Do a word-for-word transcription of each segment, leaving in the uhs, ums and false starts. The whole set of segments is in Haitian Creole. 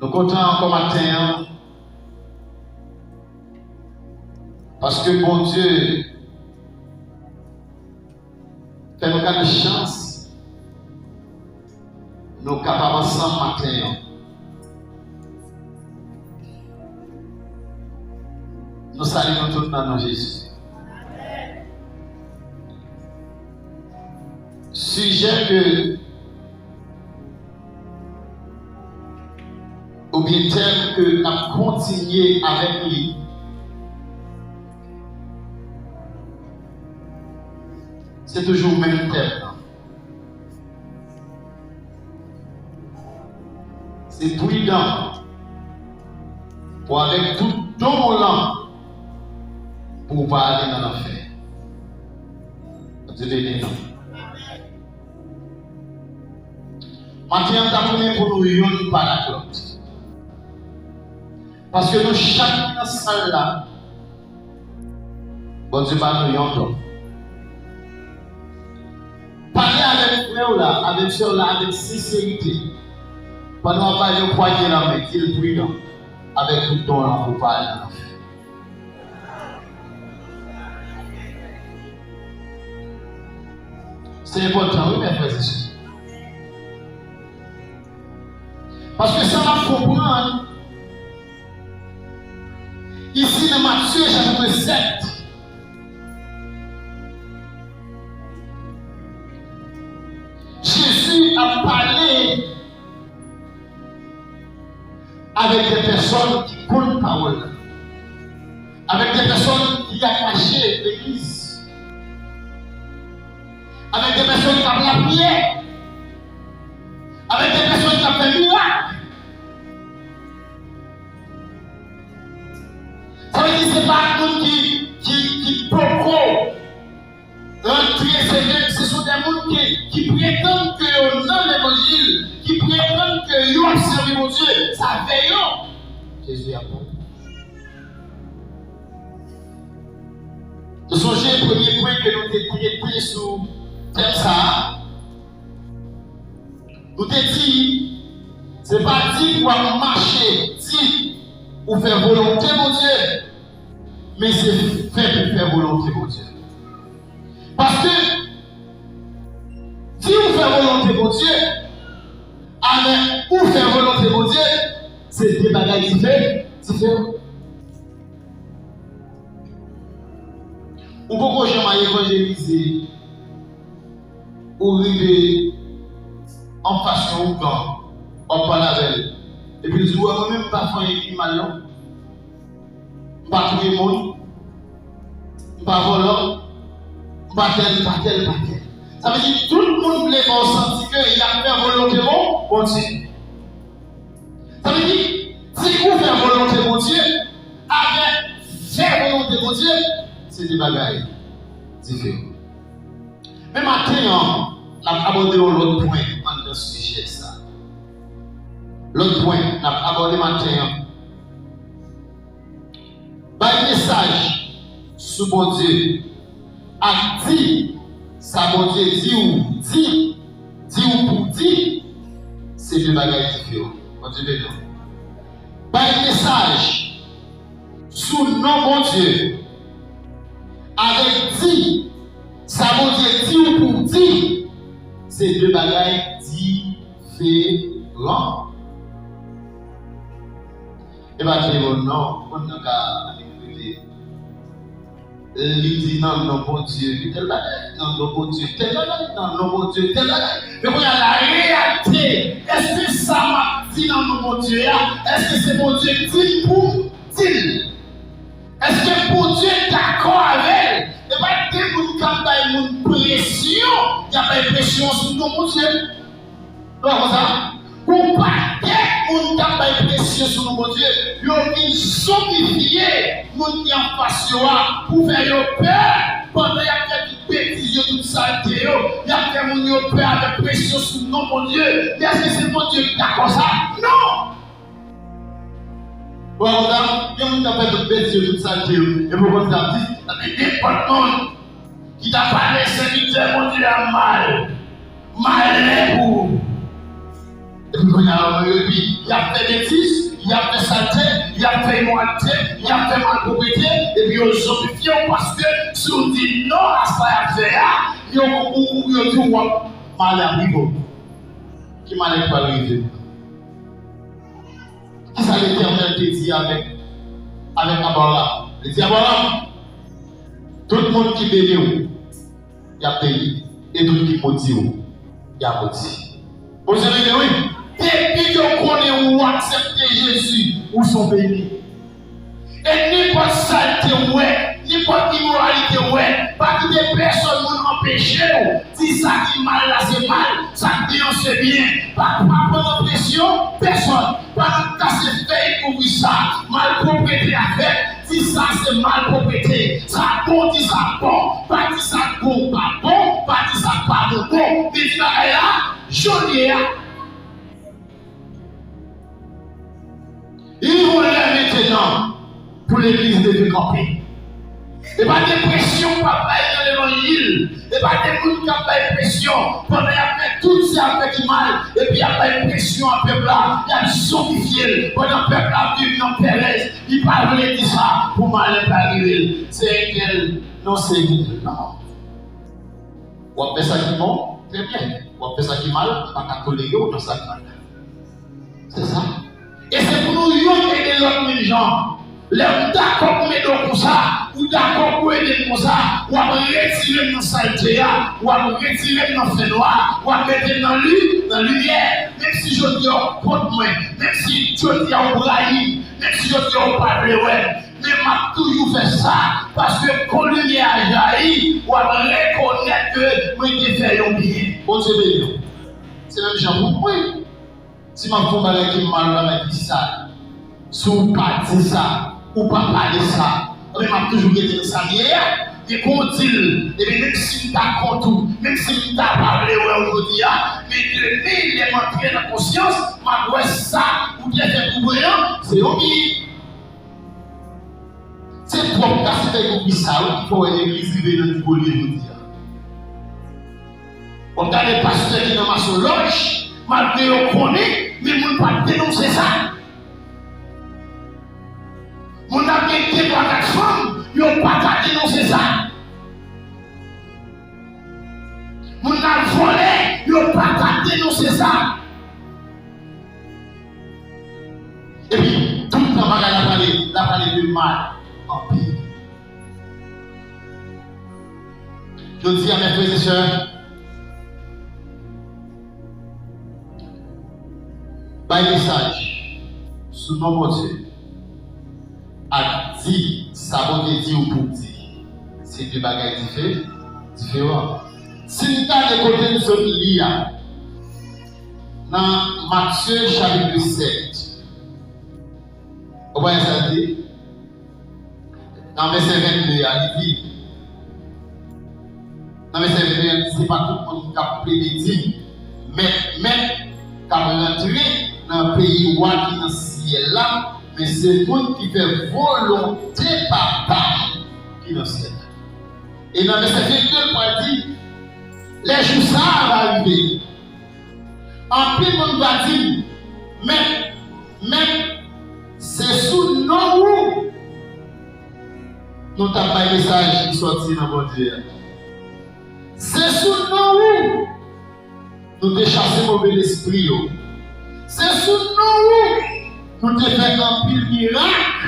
Nou kontan ankò maten an, paske Bondye fè nou gade chans, nou kapab ansanm maten an. Nou salye nou tout nan non Jezi. Sijè ke oubyen tèm ke n ap kontinye avèk li, se toujou menm tèm nan. Se pridan pou avèk tout don w lan pou w pa ale nan lanfè. Bondye beni nou. Maten an, m ta renmen pou nou yonn pale ak lòt. Paske nou chak ki nan sal la, Bondye ba nou yon don. Pale avèk frè w la, avèk sè w la, avèk senserite. Pandan w ap ba l yon pwanye nan men, di l pridan avèk tout don w lan pou w pa al nan lanfè. Se enpòtan, wi, mè frè e sè. Paske sa n ap konprann isi nan Matye chapit sèt, Jezi ap pale avèk de pèsòn ki konn pawòl la, avèk de pèsòn ki ap mache legliz, avèk de pèsòn k ap lapriyè, avèk de pèsòn k ap fè mirak. Sa vle di se pa moun ki, ki, ki poko rantre, se de, se sou de moun ki, ki pretann ke yo nan levanjil, ki pretann ke yo ap sèvi Bondye. Sa fè yo. Jezi ap pale. Nou sonje premye pwen ke nou te trete sou tèm sa a. Nou te di, se pa di pou w ap mache, di ou fè volonte Bondye, men se fè pou fè volonte Bondye. Paske di ou fè volonte Bondye, avèk ou fè volonte Bondye, se de bagay dife-, diferan. Ou poko janm al evanjelize, ou rive anfas yon ougan, w ap pale avè l, epi l di w, "Mwen menm, m pa fè anyen ki mal, non. M pa touye moun, m pa vòlò, m pa tèl, m pa tèl, m pa tèl." Sa vle di, tout moun vle fè w santi ke y ap fè volonte Bon-, Bondye. Sa vle di, di ou fè volonte Bondye, avèk fè volonte Bondye, se de bagay diferan. Men maten an, n ap abòde yon lòt pwen anndan sijè sa. Lòt pwen n ap abòde maten an, bay mesaj sou Bondye ak di sa Bondye di w di, di w pou w di, se de bagay diferan. Bondye beni w. Bay mesaj sou non Bondye avèk di sa Bondye di w pou w di, se de bagay diferan. E pa de moun non, moun nan ka annik rele. Li di nan non Bondye, li tèl bagay, nan non Bondye, tèl bagay, nan non Bondye, tèl bagay. Men kounye a, la reyalite, èske sa m ap di nan non Bondye a, èske se Bondye ki di m pou m di l? Èske Bondye dakò avè l? E pa de moun k ap bay moun presyon, y ap bay presyon sou non Bondye. Nou pa konn sa? Gon pakèt moun k ap bay presyon sou non Bondye, yo vin zonbifye moun ki anfas yo a pou fè yo pè, pandan y ap fè tout betiz yo, tout salte yo, y ap fè moun yo pè avèk presyon sou non Bondye. Men èske se Bondye ki dakò sa? Non! Bon, konsa, gen moun k ap fè tout betiz yo, tout salte yo, epi w konn sa ap di, nenpòt moun ki ta pale sèvitè Bondye a mal, malè pou ou. Epi kounye a, epi y ap fè betis, y ap fè salte, y ap fè imoralite, y ap fè malpwoprete, epi yo zonbifye w paske si w di non a sa y ap fè a, yo, ou, ou, yo di w w ap malè ap rive w. Ki malè k pral rive w? Kisa Letènèl te di avèk, avèk Abraram? Li di, Abraram, tout moun ki beni w, y ap beni, e tout ki modi w, y ap modi. Bondye beni w, wi. Depi ke w konnen ou aksepte Jezi, ou se yon beni. E nenpòt salte w wè, nenpòt imoralite w wè, pa kite pèsonn moun anpeche w di sa ki mal la se mal, sa k byen an se byen. Pa, pa pran nan presyon pèsonn, pa nan kase fèy kouvri sa. Malpwoprete a fèt, di sa se malpwoprete. Sa bon, di sa bon. Pa di sa bon pa bon, pa di sa pa bon bon. Men di bagay la jan l ye a. Li rive yon lè mentenan pou legliz leve kanpe. E pa de presyon k ap bay nan levanjil. E pa de moun k ap bay presyon pandan y ap fè tout sa y ap fè ki mal. Epi y ap bay presyon a pèp la. Y ap zonbifye l pandan pèp la ap viv nan pèrèz. Li pa vle di sa pou malè pa rive l. Se entèl, non, se entèl, non. W ap fè sa ki bon, trè byen. W ap fè sa ki mal, m pa ka tolere w nan sa k mal la. Se sa. E se pou nou youn ede lòt menm jan. Lè m dakò pou m ede w konsa, ou dakò pou w ede m konsa, w ap retire m nan salte a, w ap retire m nan fènwa, w ap mete m nan li, nan limyè. Menm si jodi a w kont mwen, menm si jodi a w rayi m, menm si jodi a w pa vle wè m, men m ap toujou fè sa, paske kon limyè a jayi, w ap rekonèt ke mwen te fè yon byen. Bondye beni w. Se menm jan pou mwen. Si m ap fè yon bagay ki mal, yon bagay ki sal, si w pa di sa, ou pa pale sa, men m ap toujou rete nan sa m ye a. Men kon w di l, ebyen, menm si m ta kont ou, menm si m ta pa vle wè w jodi a, men demen, lè m antre nan konsyans, m ap wè sa ou te fè pou mwen an, se yon byen. Se twòp kase fèy kouvri sa wi ki fè w wè legliz rive nan nivo l ye jodi a. W ap gade pastè ki nan masonlòj, malgre yo konnen, men moun pa t denonse sa. Moun ap gen de twa kat fanm, yo pa ka denonse sa. Moun ap vòlè, yo pa ka denonse sa. Epi, tout tan bagay la prale, la prale de mal anpil. Jodi a, mes frères et sœurs, bay mesaj sou non Bondye ak di sa Bondye di w pou w di, se de bagay dife-, diferan. Si n gade kote n sot li a, nan Matye chapit sèt, ou pa wè sa l di? Nan vèsè vennde a, li di, nan vèsè vennde a, li di, se pa tout moun k ap plede di, Mèt, Mèt, k ap rantre nan peyi wa ki nan syèl la, men se moun ki fè volonte Papa m ki nan syèl la. E nan vèsè vennde, l pral di, lè jou sa a va rive, anpil moun va di m, Mèt, Mèt, se sou non ou nou t ap bay mesaj ki sòti nan Bondye a. Se sou non ou nou te chase move lespri yo. Se sou non ou nou te fè anpil mirak.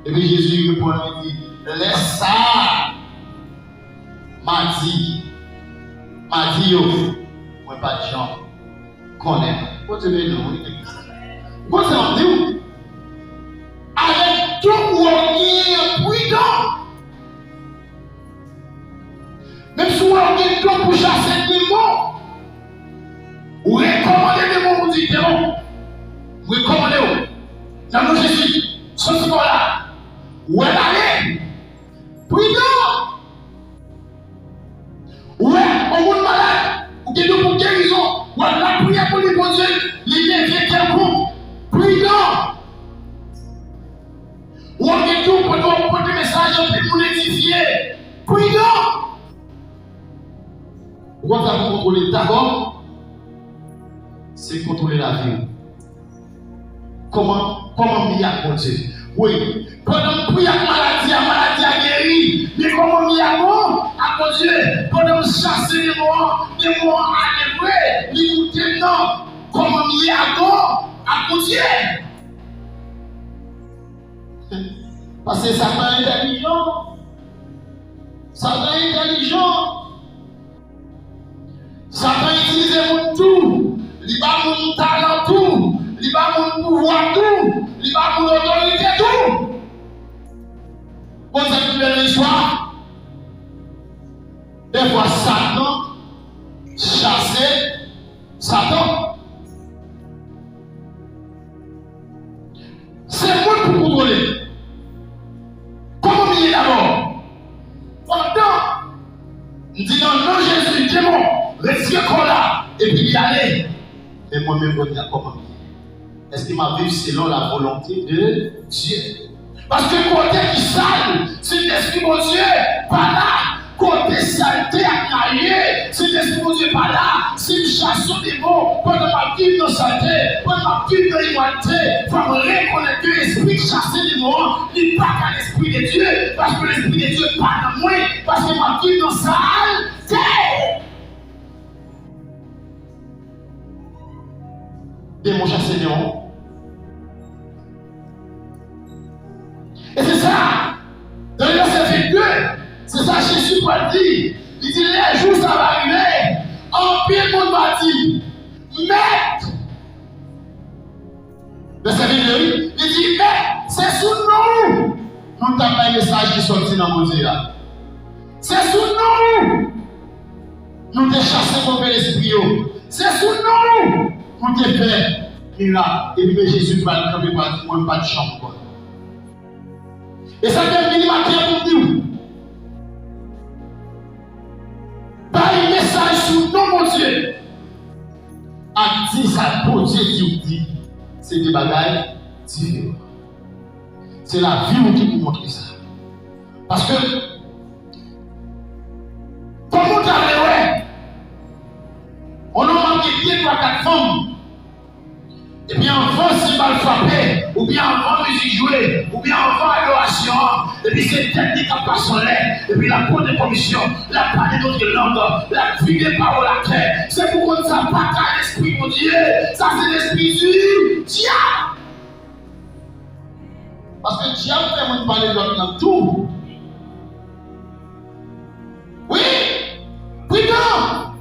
Epi Jezi reponn, li di, lè sa a, m a di, m a di yo, mwen pa t janm konnen. Bondye beni w, wi. Ou konn sa m ap di w? Avèk don w genyen an, pridan. Menm si w gen don pou chase demon, ou rekòmande demon pou di, demon, m rekòmande w, nan non Jezi, soti bò la. Ou wè l ale. Pridan! Ou wè, yon moun malad, ou gen don pou gerizon, w ap lapriyè pou li, Bondye, li leve kèlkonk. Pridan! Ou gen don pou w pote mesaj, anpil moun edifye. Pridan! Ou konn sa pou kontwole, dakò? Bondye kontwole lavi w. Kòman, kòman m ye ak Bondye? Wi, pandan m priye ak maladi a, maladi a geri. Men kòman m ye ak, ak Bondye? Pandan m chase demon an, demon an ale vre, li koute m nan. Kòman m ye ak, ak Bondye? Paske Satan entèlijan. Satan entèlijan. Satan itilize moun tou. Li ba moun talan tou. Li ba moun pouvwa tou. Li ba moun otorite tou. Konn sa ki pi bèl nan istwa? Dèfwa Satan chase Satan. Se moun pou kontwole. Kòman m ye dabò? Pandan m di nan non Jezi, demon, retire kò w la, epi li ale. Men mwen menm, Bondye, kòman m ye? Èske m ap viv selon la volonte de Dye? Paske kote ki sal, si lespri Bondye pa la, kote salte ap naye, si lespri Bondye pa la, si m chase yon demon, pandan m ap viv nan salte, pandan m ap viv nan imoralite, fò m rekonèt ke espri k chase demon an, li pa ka lespri de Dye, paske lespri de Dye pa nan mwen, paske m ap viv nan salte. Demon chase demon. E se sa, nan vèsè vennde, se sa Jezi pral di. Li di, lè jou sa va rive, anpil moun va di, Mèt, vèsè vennde, wi, li di, Mèt, se sou non ou nou t ap bay mesaj ki sòti nan Bondye a. Se sou non ou nou te chase move lespri yo. Se sou non ou nou te fè mirak. Epi men Jezi pral kanpe, pral di, mwen m pa t janm konn. E sa k fè m vini maten an pou m di w, bay mesaj sou non Bondye ak di sa Bondye di w di, se de bagay diferan. Se lavi w ki pou montre sa. Paske, kòman w ta vle wè yon nonm ap gen de, twa, kat fanm, epi anvan senbal frape, oubyen anvan mizik jwe, oubyen anvan adorasyon an, epi se tèt li k ap pase anlè, epi l ap pote komisyon, l ap pale dòt lang, l ap vide pawòl atè. Se pou konn sa pa ka lespri Bondye, sa se lespri di dyab. Paske dyab fè moun pale lòt lang tou. Wi, pridan!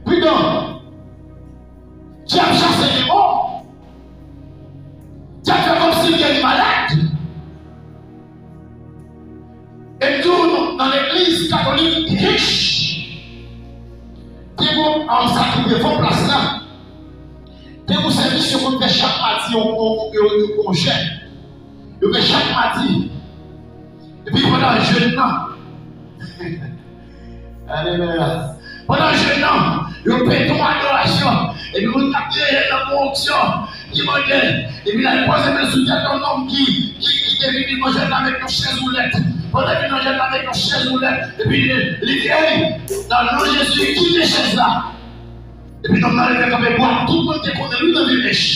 Pridan! Dyab chase demon. Dyab fè kòmsi l geri malad. E m di w, nan legliz katolik rich, te gon, an, sa ki devan plas la, te gon sèvis yo konn fè chak madi, yon, yon, yon, yon, yon jèn. Yo fè chak madi. Epi pandan jèn nan, alelouya. Pandan jèn nan, yo pete yon adorasyon. Epi moun k ap dirije nan gon onksyon ki mande. Epi l al poze men sou tèt yon nonm ki, ki, ki te vin evanjèl la avèk yon chèz woulèt. Pandan l vin evanjèl la avèk yon chèz woulèt. Epi li, li di, ey, nan non Jezi, kite chèz la. Epi nonm nan leve kanpe bwat. Tout moun te konnen l wi nan vil Ench.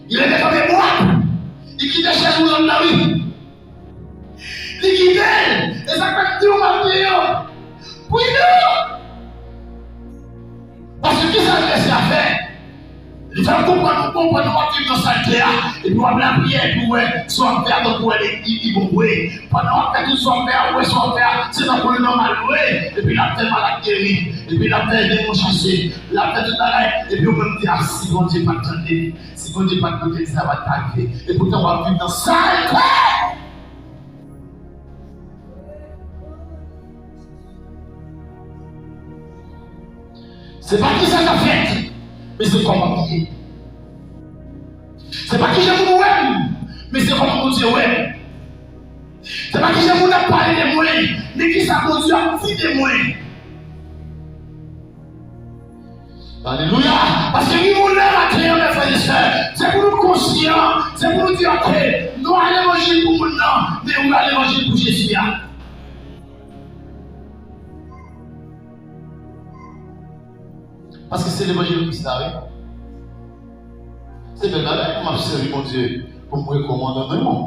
Li leve kanpe bwat. Li kite chèz woulant nan wi. Li kite l. E sa k fè m di w maten an, pridan! Paske kisa l resi a fè? Li fè l konprann ou konprann w ap viv nan salte a, epi w ap lapriyè, epi w wè sa w ap fè a tankou w wè li, li, li bon vre. Pandan w ap fè tout sa w ap fè a, ou wè sa w ap fè a, se tankou l nòmal vre. Epi l ap fè malad geri, epi l ap fè demon chase, l ap fè tout bagay, epi ou menm di, a, si Bondye pa t tande m, si Bondye pa t koute m, sa pa t ka rive. Epoutan w ap viv nan salte. Se pa kisa k ap fèt, men se kòman m ye. Se pa kijan moun wè m, men se kòman Bondye wè m. Se pa kijan moun ap pale de mwen, men kisa Bondye ap di de mwen. Alelouya! Paske gen yon lè maten an, mes frères et sœurs, se pou nou konsyan, se pou nou di, ok, nou a levanjil pou moun nan, men ou a levanjil pou Jezi a. Paske se levanjil Kris la, wi. Se bèl bagay pou m ap sèvi Bondye, pou m rekòmande mwen.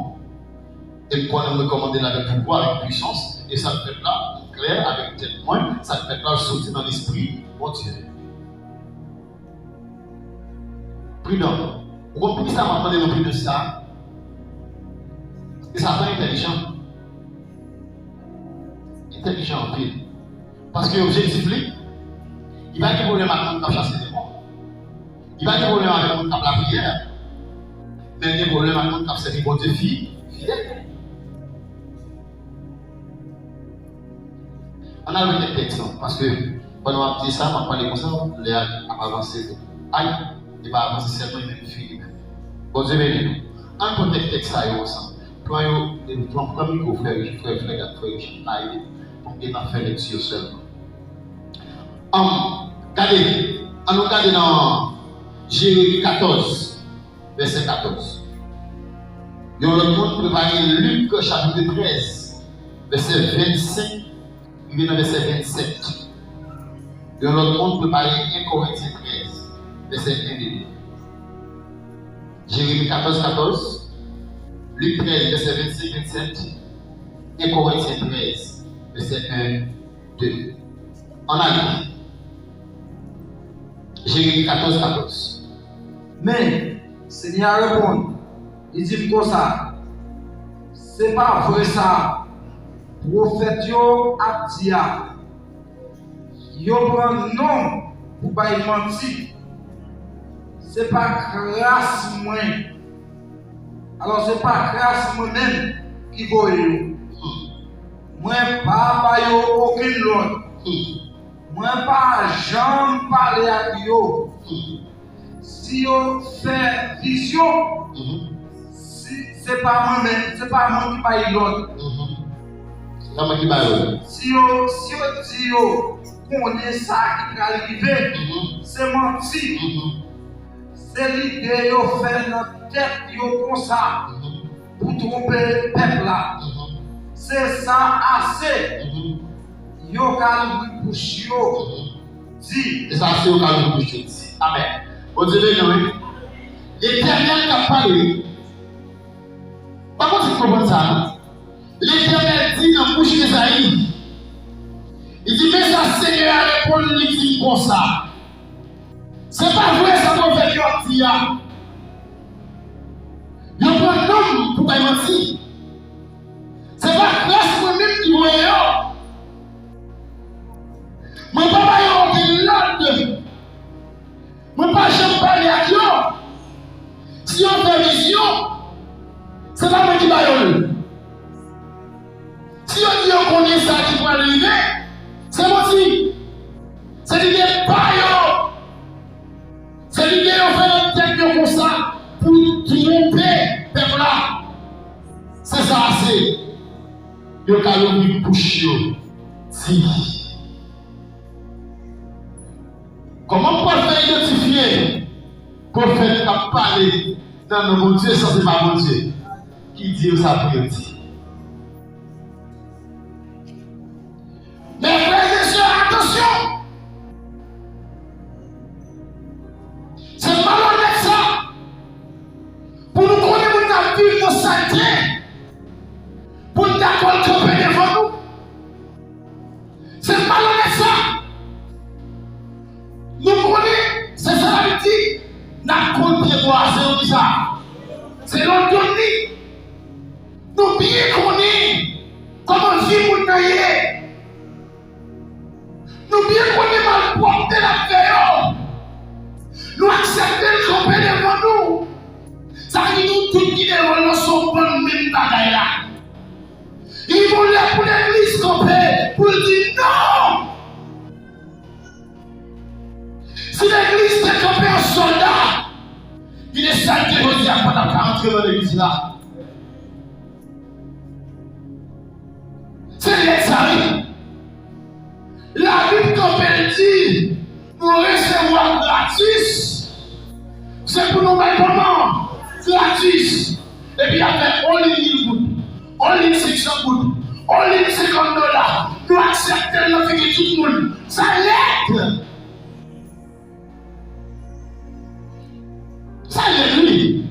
E m konnen m rekòmande l avèk pouvwa, avèk pwisans. E sa k fèt la, klè avèk tèt mwen, sa k fèt la soti nan lespri Bondye. Pridan. Ou konn poukisa m ap mande nou pridans sa? E sa pa entèlijan. Entèlijan anpil. Paske objektif li, li pa gen pwoblèm ak moun k ap chase demon. Li pa gen pwoblèm avèk moun k ap lapriyè. Men l gen pwoblèm ak moun k ap sèvi Bondye fi-, fidèl. Ann al rete tèks lan, paske pandan w ap di sa, m ap pale konsa, lè a ap avanse. Ay, li pa avanse sèlman, li menm fini menm. Bondye beni nou. Ann pran tèks, tèks sa yo ansanm. Pran yo, e pran, pran mikwo, frè, frè, frè Gad, frè Richard, pa ede, pou m gentan fè lekti yo sèlman. Ann, gade, ann nou gade nan Jeremi katòz. Vèsè katòz. Yon lòt moun prepare Lik chapit trèz, vèsè vennsenk, rive nan vèsè vennsèt. Yon lòt moun prepare en Korentyen trèz, vèsè en e de. Jeremi katòz katòz, Lik trèz, vèsè vennsenk, vennsèt, en Korentyen trèz, vèsè en, de. Ann ale. Jeremi katòz katòz. Men, Senyè a reponn, li di m konsa, se pa vre sa pwofèt yo ap di a. Yo pran non m pou bay manti. Se pa kras mwen. Alò, se pa kras mwen menm ki voye yo. Mwen pa ba yo okenn lòd. Mwen pa janm pale ak yo. Si yo fè vizyon, si, se pa mwen menm, se pa mwen ki bay lòd. Se pa mwen ki bay lòd. Si yo, si yo di yo konnen sa ki pral rive, se manti. Se lide yo fè nan tèt yo konsa pou twonpe pèp la. Se sa ase. Yo ka louvri bouch yo, di. Se sa ase yo ka louvri bouch yo, di. Amèn. Bondye beni w, wi. Letènèl k ap pale, wi. Pa konn si w konprann sa, non? Letènèl di nan bouch Ezayi, li di, men sa Senyè a reponn, li di m konsa, se pa vre sa pwofèt yo ap di a. Yo pran non m pou bay manti. Se pa kras mwen menm ki voye yo. Mwen pa ba yo okenn lòd. Mwen pa janm pale ak yo. Si yo fè vizyon, se pa mwen ki ba yo l. Si yo di yo konnen sa ki pral rive, se manti. Se lide pa yo. Se lide yo fè nan tèt yo konsa pou twonpe pèp la. Se sa ase. Yo ka louvri bouch yo, di. Kòman m pral fè idantifye pwofèt k ap pale nan non Bondye san se pa Bondye ki di yo sa pou yo di? Men frè e sè, atansyon! Se malonèt sa pou nou konnen moun k ap viv nan salte, pou n dakò l kanpe devan nou. Se malonèt sa. Nou konnen, se sa Labib di, n ap konn pyebwa a, se yon kisa? Se yon donn li. Nou byen konnen kòman vi moun nan ye. Nou byen konnen malpwòpte l ap fè yo. Nou aksepte l kanpe devan nou. Sa vle di nou tout ki devan l lan se yon bann menm bagay la. Li gon lè pou legliz kanpe, pou l di non! Si legliz te kanpe an sòlda, li te sal ke jodi a pa t ap ka antre nan legliz la. Se lèd sa wi. Labib kanpe l di, nou resevwa gratis. Se pou nou bay kòman? Gratis. Epi y ap fè only mil goud, only senk san goud, only senkant dola. Nou aksepte l nan figi tout moun. Sa lèd. Alelouya!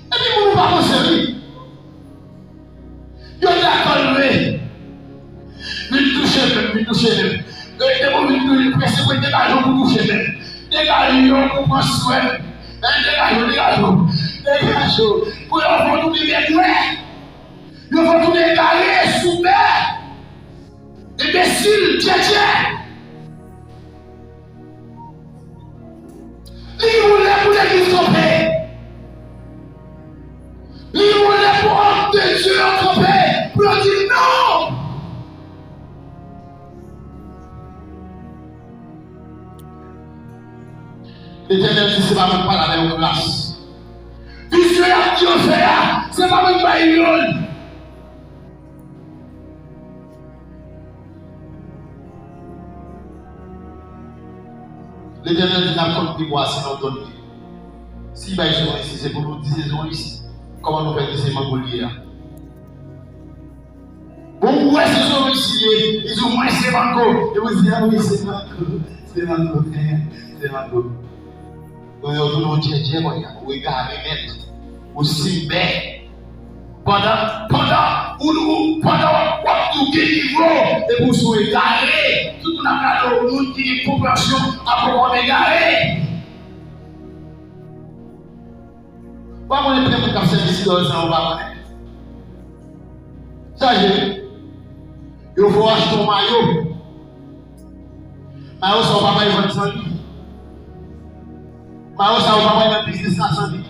Epi moun ou pa panse li. Yo dakò l vre. Vin touche menm, vin touche menm. E depi w vin touche, prese pou degaje w pou touche menm. Degaje w pou pran swen. E degaje w, degaje w. Degaje w. Pou yo fè w tounen bègwè. Yo fè w tounen egare, soubè. Enbesil, djèdjè. Li yon lè pou legliz kanpe. Li yon lè pou òm de Dye yo kanpe. Pou yo di non. Letènèl di, se pa mwen k pale avè yo gras. Vizyon y ap di yo fè a, se pa mwen k ba yo l. Letènèl di n ap konn pibwa si nou konn li. Si bay sou yon isi, se pou nou di se sou yon isi. Kòman nou fè di se mango l ye a? Bon, ou wè se sou yon isi li ye, li di w mwen se mango. E mwen di, a wi, se mango, se mango, se mango. Ou yo tounen yon djèdjè kounye a, ou egare nèt, ou simen. Pandan, pandan, ou, ou, pandan w ap, w ap di w gen nivo, epi w sou egare, tout moun ap gade w, moun ki gen konpreyansyon ap wè w kòm egare. Ou pa konnen plen moun k ap sèvi sidòl sa yo, ou pa konnen. Chaje wi. Yo fè w achte yon mayo. Mayo sa yo pa bay vann san li. Mayo sa yo pa bay nan biznis la san li.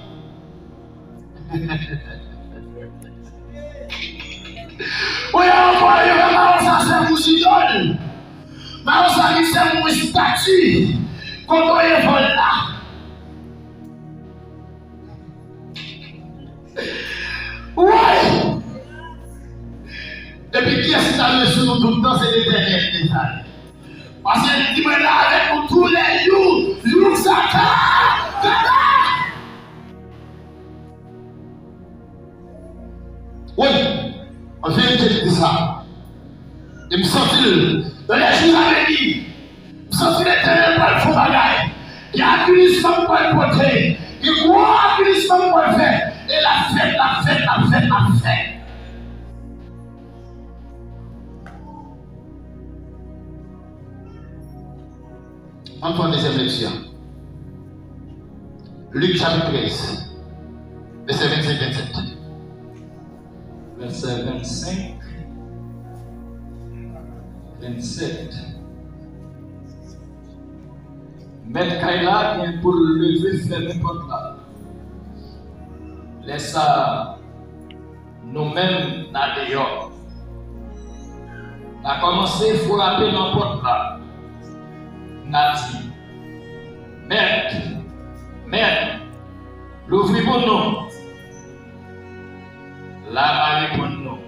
Ou ye ankò yo fè mayo sa sèvi w sidòl. Mayo sa ki sèvi w estati. Kote w ye vòl la. Woy! Epi kiyès ki ta rete sou nou tout tan? Se Letènèl, mezanmi. Paske li di, mwen la avèk nou tou lè jou, jouk sa ka fini. Wi, an verite, li di sa. E m santi l. Lè jou a vini, m santi Letènèl pral fè yon bagay. Gen avilisman m pral pote. Gen gwo avilisman m pral fè. E l ap fèt, l ap fèt, l ap fèt, l ap fèt. Ann fè yon dezyèm lekti a. Lik chapit trèz, vèsè vennsenk, vennsèt. Vèsè vennsenk, vennsèt. Mèt kay la gen pou l leve fèmen pòt la. Lè sa a, nou menm n a deyò. N a kòmanse frape nan pòt la. N a di, mèt, mèt, louvri pou nou. L a va reponn nou,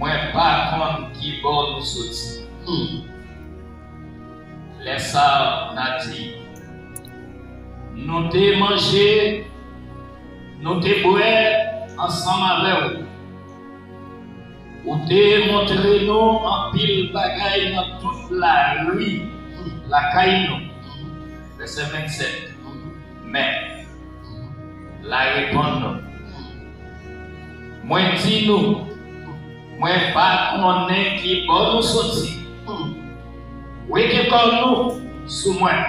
mwen pa konn ki bò nou soti. Hmm. Lè sa a, n a di, nou te manje, nou te bwè ansanm avè w. Ou te montre nou anpil bagay nan tout lari lakay nou. Vèsè vennsèt. Men, l a reponn nou, mwen di nou, mwen pa konnen ki bò nou soti. Wete kò nou sou mwen,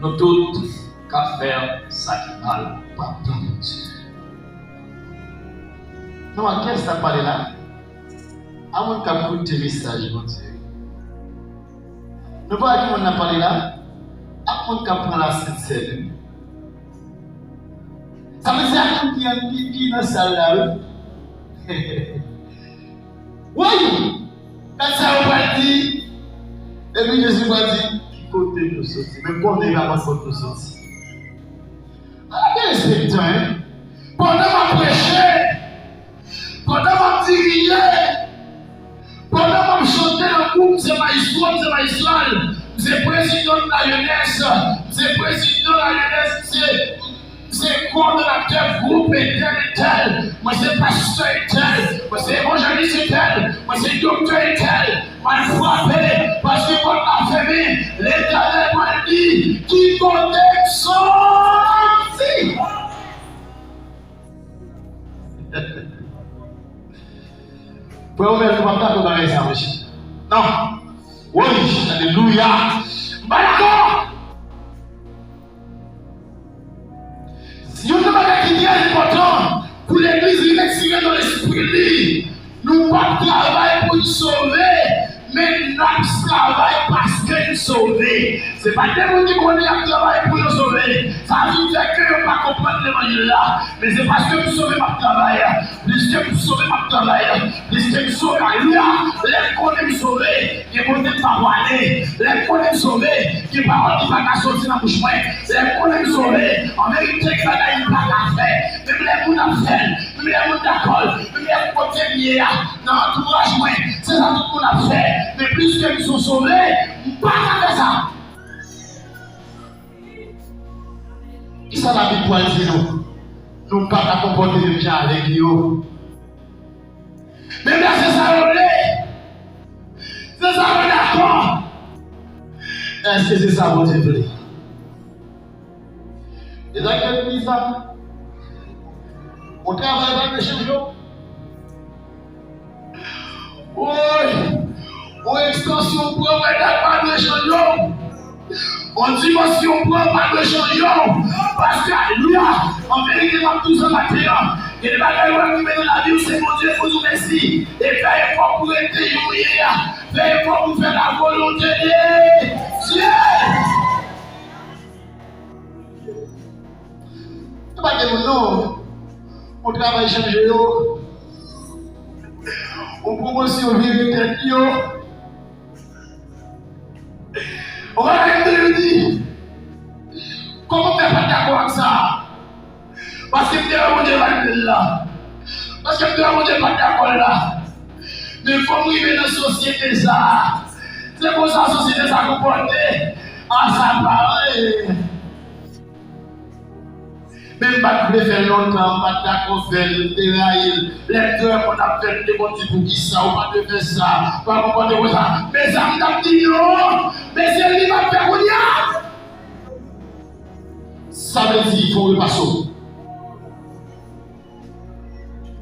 nou tout k ap fè sa ki mal. Papa Bondye. Non, a kiyès n ap pale la? A moun k ap koute mesaj Bondye. Nou pa wè ki moun n ap pale la? A moun k ap pran lasent sèn. Sa vle di a moun ki, ki, ki nan sal la, wi. Wi! Gad sa yo pral di. Epi Jezi pral di, ki kote nou soti? Men konnen yo pa konn kot nou soti. Ala de respektan, en. Pandan m ap preche, pandan m ap dirije, pandan m ap chante nan gwoup, m se mayestwo, m se mayestral, m se prezidan de la jeunesse, m se prezidan la jeunesse, m se, m se kòdonatè gwoup entèl entèl, mwen se pastè entèl, mwen se evanjelis entèl, mwen se doktè entèl, m al frape, paske pòt la fèmen, Letènèl pral di, ki kote m soti? Frè Romèl, nou p ap dakò bagay sa, mesye. Non. Woy, alelouya. M pa dakò. Youn nan bagay ki trè enpòtan pou legliz li retire nan lespri li, nou p ap travay pou n sove, men n ap travay paske n sove. Se pa de moun ki konnen y ap travay pou yo sove. Sa vin fè ke yo pa konprann levanjil la. Men se paske m sove m ap travay. Plis ke m sove m ap travay. Plis ke m sove, alelouya. Lè m konnen m sove, gen kote m pa prale. Lè m konnen m sove, gen pawòl ki pa ka soti nan bouch mwen. Lè m konnen m sove, an verite, gen bagay m pa ka fè. Menm lè moun ap fè l, menm lè moun dakò l, menm lè kote m ye a, nan antouraj mwen, se sa tout moun ap fè. Men plis ke m sou sove, m pa ka fè sa. Kisa Labib pral di nou? Nou pa ka konpòte menm jan avèk yo. Men lè se sa yo vle, se sa yo dakò. Èske se sa Bondye vle? E sa k fè nou di sa? Yon travay pa dwe chanje w. Woy! Yon ekstansyon w pran, mwen, dat pa dwe chanje w. Yon dimansyon w pran pa dwe chanje w. Paske, alelouya, an verite, m ap di w sa maten an, gen de bagay w ap rive nan lavi w, se Bondye pou di w mèsi. E fè efò pou rete jan w ye a. Fè efò pou fè la volonte de Dye. Se pa de moun non. Yon travay chanje yo. Yon pwomosyon vire tèt yo. Yon bagay m te di. Kòman m fè pa t dakò ak sa? Paske m te wè Bondye pa t vle l la. Paske m te wè Bondye pa t dakò l la. Men fò m rive nan sosyete sa a. Se konsa sosyete sa a konpòte. A sa pa anyen. Men m pa t vle fè l lontan, m pa t dakò fè l, m te rayi l. Lè m te wè moun ap fè l, m te konn di, poukisa ou pa t dwe fè sa? Pa konpòte konsa. Men sa m t ap di non, men se li m ap fè kounye a. Sa vle di, fò w repase w.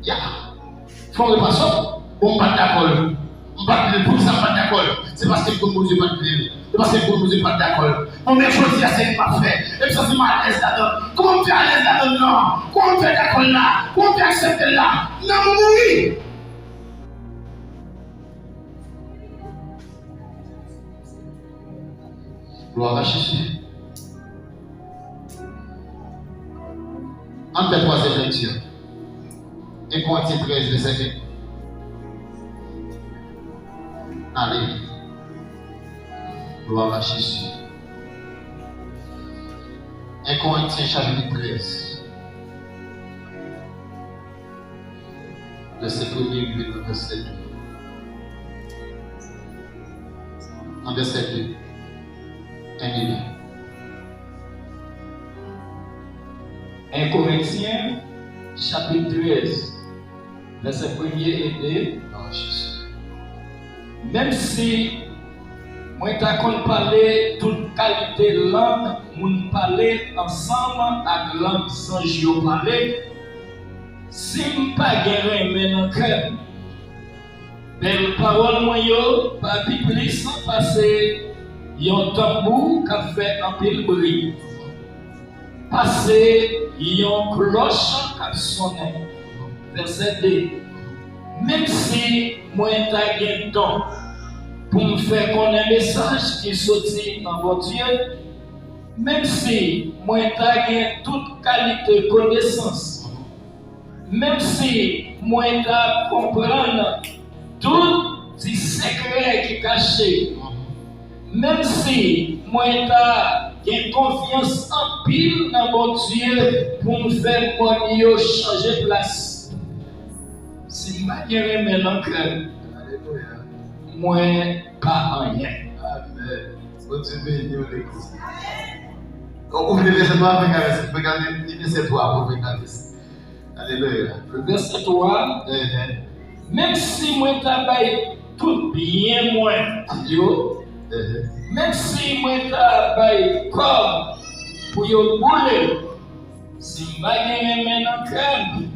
Ya. Fò w repase w. Bon, m pa t dakò l. M pa t vle l. Poukisa m pa t dakò l? Se paske m konn Bondye pa t vle l. Se paske m konn Bondye pa t dakò l. Bon, men jodi a, se li m ap fè. E m santi m alèz ladan l. Kòman m fè alèz ladan l lan? Kòman m fè dakò l la? Kòman m fè aksepte l la? Nan m mouri. Glwa a Jezi. Ann fè twazyèm lekti. En Korentyen trèz, vèsè ven. Ale. Glwa a Jezi. En Korentyen chapit trèz. Vèsè premye rive nan vèsè de. Nan vèsè de. Enben. En Korentyen, chapit trèz, vèsè premye e de. Menm si mwen ta konn pale tout kalite lang moun pale ansanm ak lang zanj yo pale, si m pa gen renmen nan kè m, bèl pawòl mwen yo pa pi plis pase yon tanbou k ap fè anpil bri, pase yon klòch k ap sonnen. Vèsè de. Menm si mwen ta gen don pou m fè konnen mesaj ki soti nan Bondye, menm si mwen ta gen tout kalite konesans, menm si mwen ta konprann tout ti sekrè ki kache, menm si mwen ta gen konfyans anpil nan Bondye pou m fè mòn yo chanje plas, si m pa gen renmen nan kè m, mwen pa anyen. Amèn. Bondye beni w, legliz. Ou vle vèsè twa, mwen ka vèsè, mwen ka li vèsè twa pou mwen ka vèsè. Alelouya. Vèsè twa, Amen. Menm si mwen ta bay tout byen mwen yo, Amen. Menm si mwen ta bay kòb pou yo boule, si m pa gen renmen nan kè m,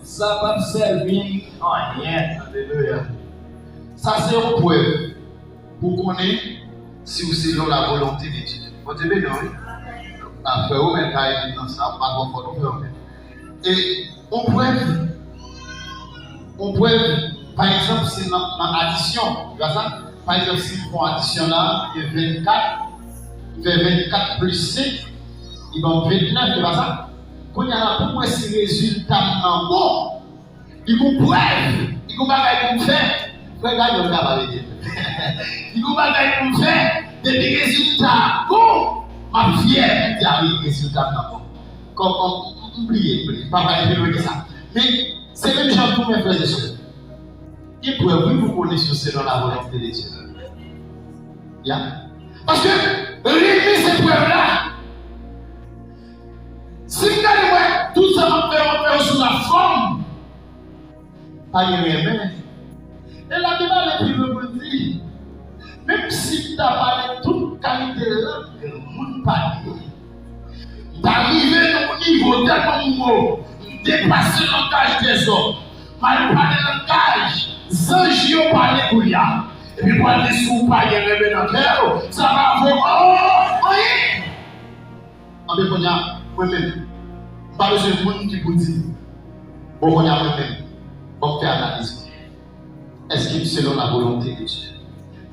sa p ap sèvi m anyen. Alelouya. Sa se yon prèv pou konnen si w selon la volonte de Dye. Bondye beni w, wi. A, frè Romen ka ede nan sa, m pa twò fò non, frè Romen. E yon prèv, yon prèv, pa egzanp, si nan, nan adisyon, se pa sa? Pa egzanp, si m fè yon adisyon la, gen vennkat, m fè vennkat plis senk, li ban m vennèf, se pa sa? Kounye a la, pou m wè si rezilta m nan bon, li gon prèv, li gon bagay pou m fè. Frè Gayon ka pa rete. Li gon bagay pou m fè. Depi rezilta a bon, m ap fyè, m di, a wi, rezilta m nan bon. Kòm, kòm, m, m bliye, m bliye. M pa pral pi lwen ke sa. Men, se menm jan tou, men frè e sè. Gen prèv, wi, pou konnen si w selon la volonte de Dye. Ya. Paske, renmen se prèv la. Si m gade mwen, tout sa m ap fè, m ap fè yo sou la fòm. Pa gen renmen. E la te pale pi lwen pou l di, menm si m ta pale tout kalite lang moun pale, m ta rive nan yon nivo tèlman mo, m depase langaj dèzòm, m al pale langaj zanj yo pale kounye a. Epi pou al di si w pa gen renmen nan kè w, sa pa vo anyen. Anben kounye a, mwen menm, m pa bezwen moun ki pou di m. Bon, kounye a mwen menm, ban m fè analiz mwen. Èske m selon la volonte de Dye?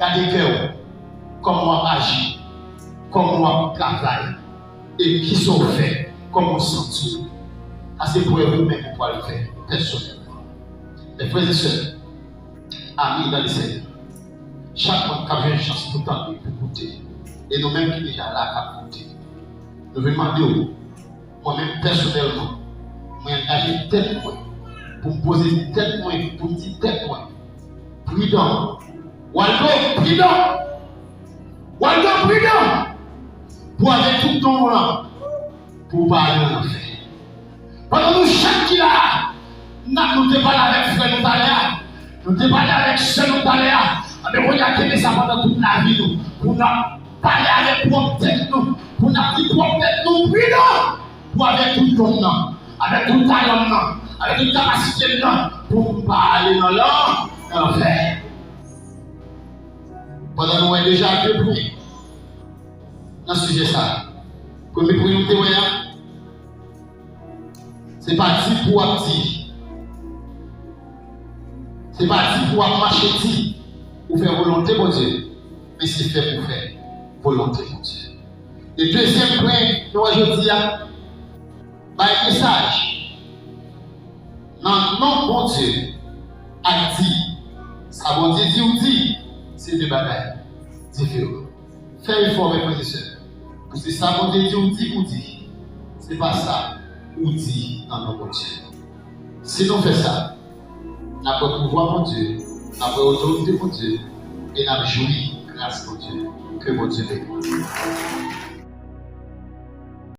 Gade kè w, kòman w ap aji, kòman w ap travay, e kisa w fè, kòman w santi w. Sa se prèv ou menm ou pral fè pèsonèlman. Mes frères et sœurs, amis dans le Seigneur, chak moun k ap jwenn chans pou tande, pou koute, e nou menm ki deja la k ap koute, nou vin mande w, mwen menm pèsonèlman, mwen angaje tèt mwen pou m poze tèt mwen, pou m di tèt mwen, pridan, Waldo, pridan, Waldo, pridan, pou avèk tout don w lan, pou w pa ale nan lanfè. Pandan nou chak ki la a, n ap, nou te pale avèk frè nou talè a, nou te pale avèk sè nou talè a, anben kounye a kenbe sa pandan tout lavi nou, pou n ap pale avèk pwòp tèt nou, pou n ap di pwòp tèt nou, pridan, pou avèk tout don m nan, avèk tout talan m nan, avèk tout kapasite m nan, pou m pa ale nan lan, nan lanfè. Pandan nou wè deja de pwen nan sijè sa a, premye pwen nou te wè a, se pa di pou w ap di, se pa di pou w ap mache di ou fè volonte Bondye, men se fè pou fè volonte Bondye. E dezyèm pwen nou wè jodi a, bay mesaj nan non Bondye ak di sa Bondye di ou di, se de bagay diferan. Fè efò, mes frères et sœurs, pou se sa Bondye di ou di pou di, se pa sa ou di nan non Bondye. Si nou fè sa, n ap wè pouvwa Bondye, n ap wè otorite Bondye, e n ap jwi gras Bondye. Ke Bondye beni.